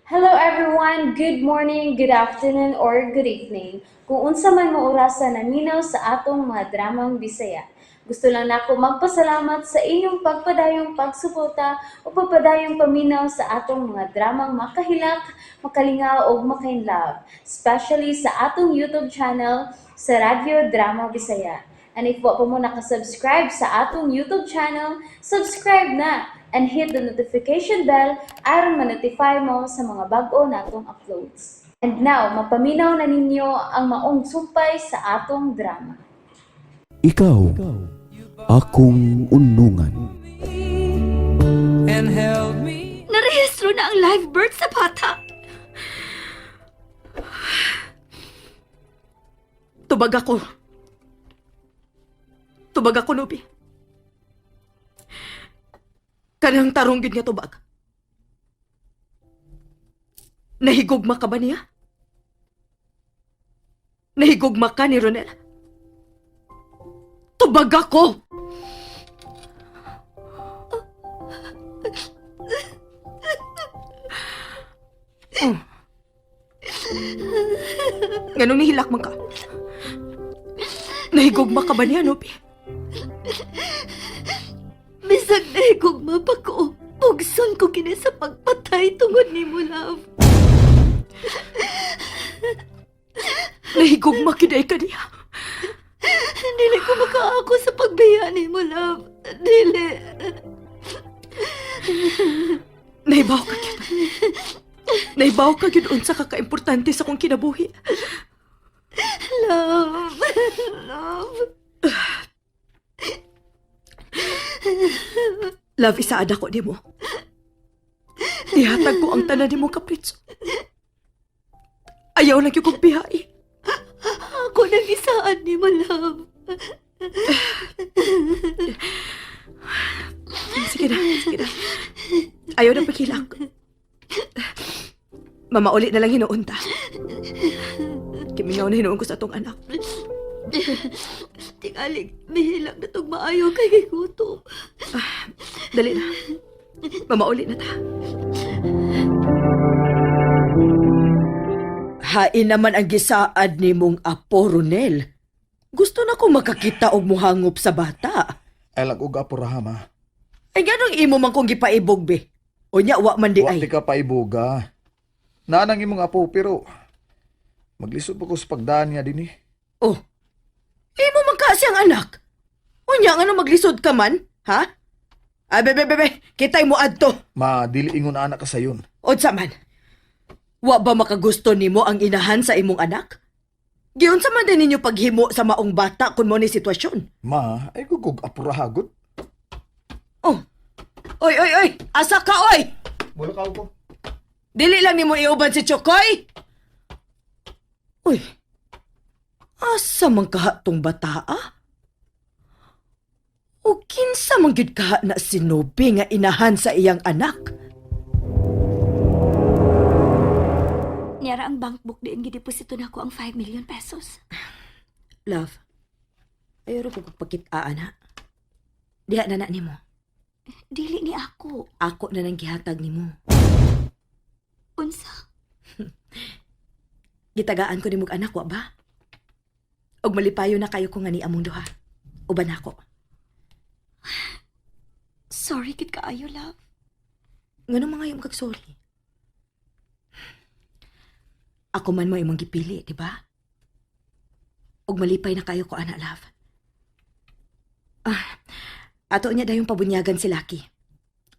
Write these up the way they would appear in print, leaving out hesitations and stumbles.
Hello everyone! Good morning, good afternoon, or good evening. Kung unsa man mo orasa naminaw sa atong mga dramang Bisaya. Gusto lang nako magpasalamat sa inyong pagpadayong pagsuporta o pagpadayong paminaw sa atong mga dramang makahilak, makalingaw ug makainlove, especially sa atong YouTube channel sa Radyo Drama Bisaya. And if wa pa mo nakasubscribe sa atong YouTube channel, subscribe na and hit the notification bell aron ma-notify mo sa mga bag-o natong uploads. And now, mapaminaw na ninyo ang maong sumpay sa atong drama. Ikaw, akong unungan. And held me. Narehistro na ang live birth sa bata. Tubag ako. Tubag ako, Nubi. Kanang tarong gid nga tubag. Nahigugma ka ba niya? Nahigugma ka ni Ronel? Tubag ako! Oh. Nganong nihilak man ka? Nahigugma ka ba niya, Nubi? Bisag nahigugma pa ko. Pugson ko kini sa pagpatay tungod nimo, love. Nahigugma kiday ka niya. Dili ko makaako sa pagbiya nimo, love. Dili. Naibaw ka gyud. Naibaw ka gyud unsa ka kaimportante sa akong kinabuhi. Love. Love. Love, isaad ako nimo. Ihatag ko ang tanan nimo kapritso. Ayaw lang yung kong bihai. Ako nang isaan nimo, love. Sige na, sige na. Ayaw na paghilak. Mamauli na lang hinuon ta. Kimingaw na hinuon ko sa atong anak. Tingalig, mihilak na tong maayo kay gigutom. Dali na. Mamauli na ta. Hain naman ang gisaad ni mong apo, Ronel. Gusto na ko makakita og muhangop sa bata. Ay lang og apo rahama. Ay ganong imo man kong gipaibog be. Unya wa man di Wa ay. ti ka paiboga. Naanang imong apo pero maglisod pa ko sa pagdaan niya dinhi. Oh. Imo man ka siyang anak. Unya ngano maglisod ka man, ha? Ay, be, be, be, be. Kitay mo adto. Ma dili ingon anak ka sayon. Unsa man? Wa ba makagusto nimo ang inahan sa imong anak? Giunsa man din ninyo paghimo sa maong bata kung mo ni sitwasyon? Ma ay gugog apo rahagot. Oh. Oy, oy, oy! Asa ka, oy! Mula ka ko. Dili lang nimo iuban si Chokoy! Uy, asa man kaha tong bata, ah? O kinsa man gyud kaha na sinubi nga inahan sa iyang anak? Niyara ang bank book diin gideposito nako ang 5 million pesos. Love, ayaw ko pagpakitaan, ha? Diha na na nimo. Dili ni ako. Ako na nang gihatag nimo. Unsa? Gitagaan ko nimog anak, wa ba? Og malipayo na kayo ko nga ni among duha. Uban ako. Sorry kit kaayo, love. Ngano mga yung kag sorry? Ako man mo imong gipili, di ba? Og malipay na kayo ko, ana, love. Ah, ato niya dayong pabunyagan si Lucky.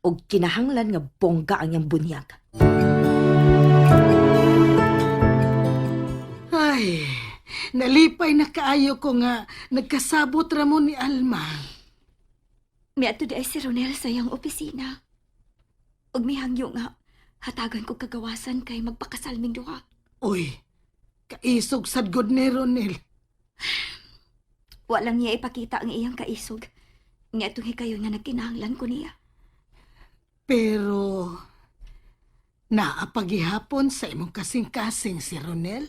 Og kinahanglan nga bongga ang iyang bunyag. Ay, nalipay na kaayo ko nga nagkasabot ra mo ni Alma. Miadto di ay si Ronel sa iyang opisina. Ug mihangyo nga hatagan ko kagawasan kay magpakasal ming duha. Uy, kaisog sad gud ni Ronel. Wa lang niya ipakita ang iyang kaisog. Nga itong hikayo nga nagkinahanglan ko niya. Pero naapagihapon sa imong kasing-kasing si Ronel.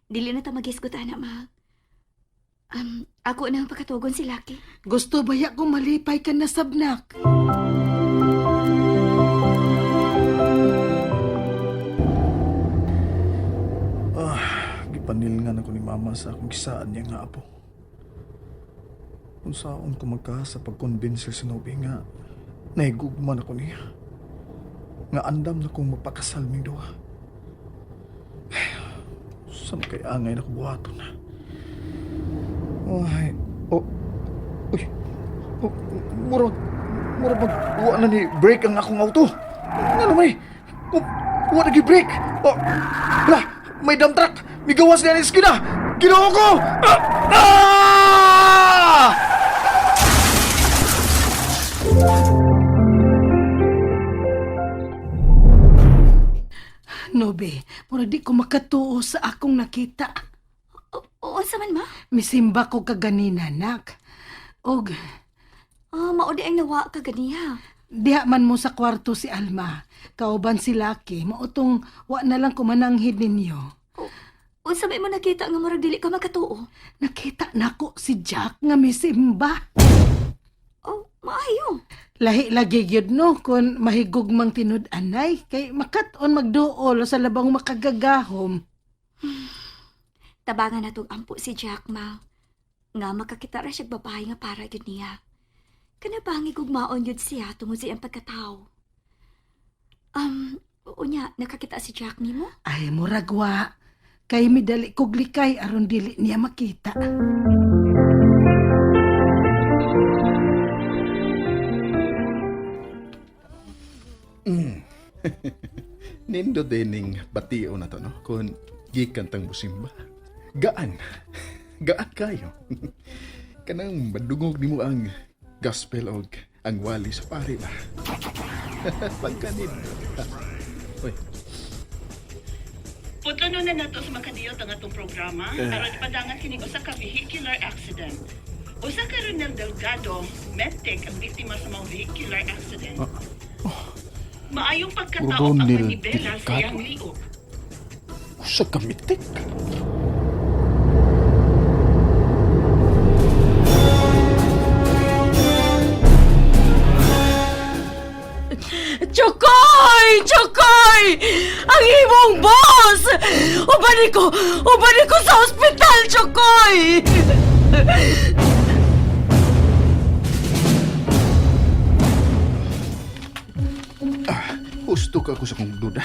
Dili na ta magisgot ana ma. Ako na ang pagkatugon si Lucky. Gusto ba ya kung malipay ka na sabnak? mama sa akong gisaan niya nga apo. Unsaon ko magka sa pagkonbinser sa Nobi nga nahigugman ako niya. Nga andam na kong magpakasal ming duha. Sa kay angay na ko buhaton na. Ay, oh, uy, oh, murag, murag mag, wa na ni break ang akong auto. Nga naman eh, oh, wa na break. Oh, hala, may dump truck, may gawas na ni eskina. Ginoo ko! Ah! Ah! Nobe, mura di ko makatuo sa akong nakita. O, unsa man ma? Misimba ko kaganina, nak. Og Ah, mao di ang nawa ka ganiha. diha man mo sa kwarto si Alma. Kauban si Lucky, mautong wa na lang kumananghid ninyo. Unsa may mo nakita nga murag dili ka makatuo? Nakita nako si Jack nga misimba. Oh, maayo. Lahi lagi gyud no kun mahigugmang tinud-anay kay makat-on magduol sa labang makagagahom. Tabangan natong ampo si Jack ma. Nga makakita ra siya babae nga para gyud niya. Kana ba ang igugmaon gyud siya tungod sa iyang pagkatao? Unya, nakakita si Jack nimo? Ay murag wa kay midali kog likay aron dili niya makita. Nindo dining batio na to, no? Kung gikan tang musimba. Gaan. Gaan kayo. Kanang madungog nimo ang gospel og ang wali sa pare ba. Pagkanin. Uy, Putlo na nato sa makadiyot ang atong programa aron ipadangan kining usa ka vehicular accident. Usa ka Ronel Delgado, medtech ang biktima sa mga vehicular accident. Maayong pagkatao ang Ronel manibela sa Delgado. iyang liog. Usa ka mitik. Chokoy! Chokoy! Ang imong boss! Uban ko! Uban ko sa ospital, Chokoy! Husto ka ako sa kong duda.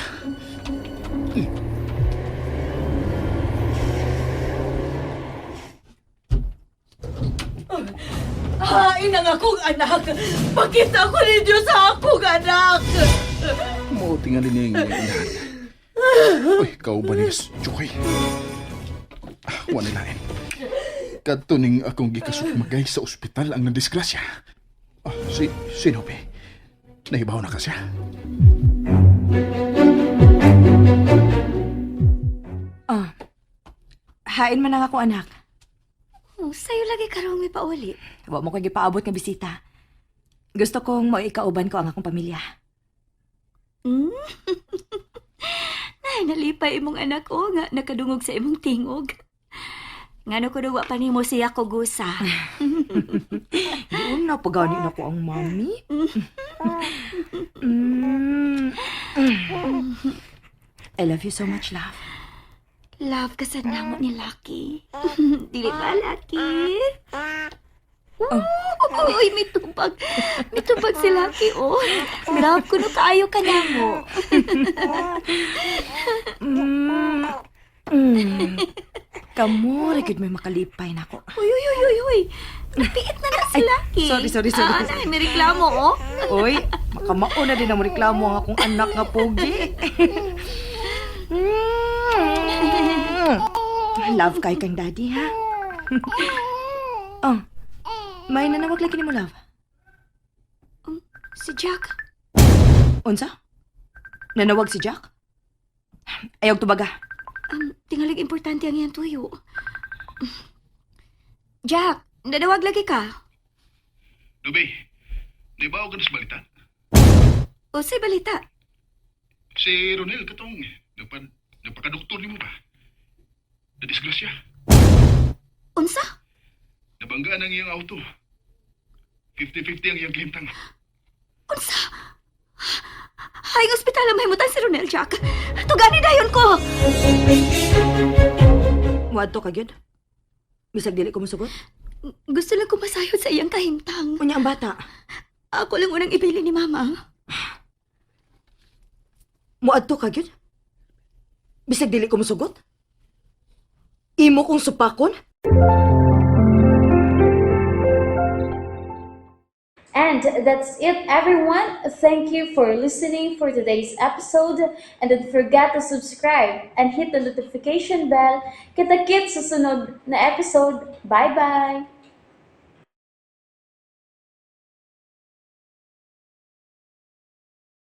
Hain ang akong anak! Pakita ko ninyo sa akong anak! Mo tingali niya yung inahan. Uy, kau ba niya, Chukoy? Ah, wala lain. Kadto ning akong gikasukmagay sa ospital ang nadisgrasya. Ah, si Sinope. Nahibaw na ka siya. Ah, hain man ang ako anak. Oh, sayo lagi karong may pauli. Wa mo ko gipaabot nga bisita. Gusto kong maikauban ko ang akong pamilya. Mm? Nay, nalipay imong anak o nga nakadungog sa imong tingog. Ngano ko duwa pa nimo siya ko gusa. Doon na, pagani na ko ang mami. I love you so much, love. Love ka sa namo ni Lucky. Dili ba, Lucky? Oh. Uy, may tubag. May tubag si Lucky, oh. Love, kuno kaayo ka namo. Mm. Mm. Kamu, gud may makalipay na ko. Uy, uy, uy, uy, uy. Napiit na na si Ay, Lucky. sorry, sorry, sorry. Ah, nay, may reklamo, oh. Uy, makamao na din ang reklamo ang akong anak nga pogi. Mm. Love kay kang daddy, ha? Oh, may nanawag lagi ni mo, love. Si Jack. Unsa? Nanawag si Jack? Ayaw tubaga. Tingalig importante ang iyang tuyo. Jack, nanawag lagi ka. Dubi, di ba ako sa balita? O, say balita. Si Ronel katong nagpakadoktor nimo ba? Nadisgrasya. Unsa? Nabanggaan ang iyang auto. 50-50 ang iyang klimtang. Unsa? Ay, ospital ang mahimutan si Ronel, Jack. Tugani dayon ko! Wadto ka gyud. Bisag dili ko mosugot. Gusto lang ko masayod sa iyang kahimtang. Unya ang bata. Ako lang unang ibili ni Mama. Muadto ka gyud? Bisag dili ko mosugot? Imo kong supakon? And that's it, everyone. Thank you for listening for today's episode. And don't forget to subscribe and hit the notification bell. Kita-kits sa sunod na episode. Bye-bye!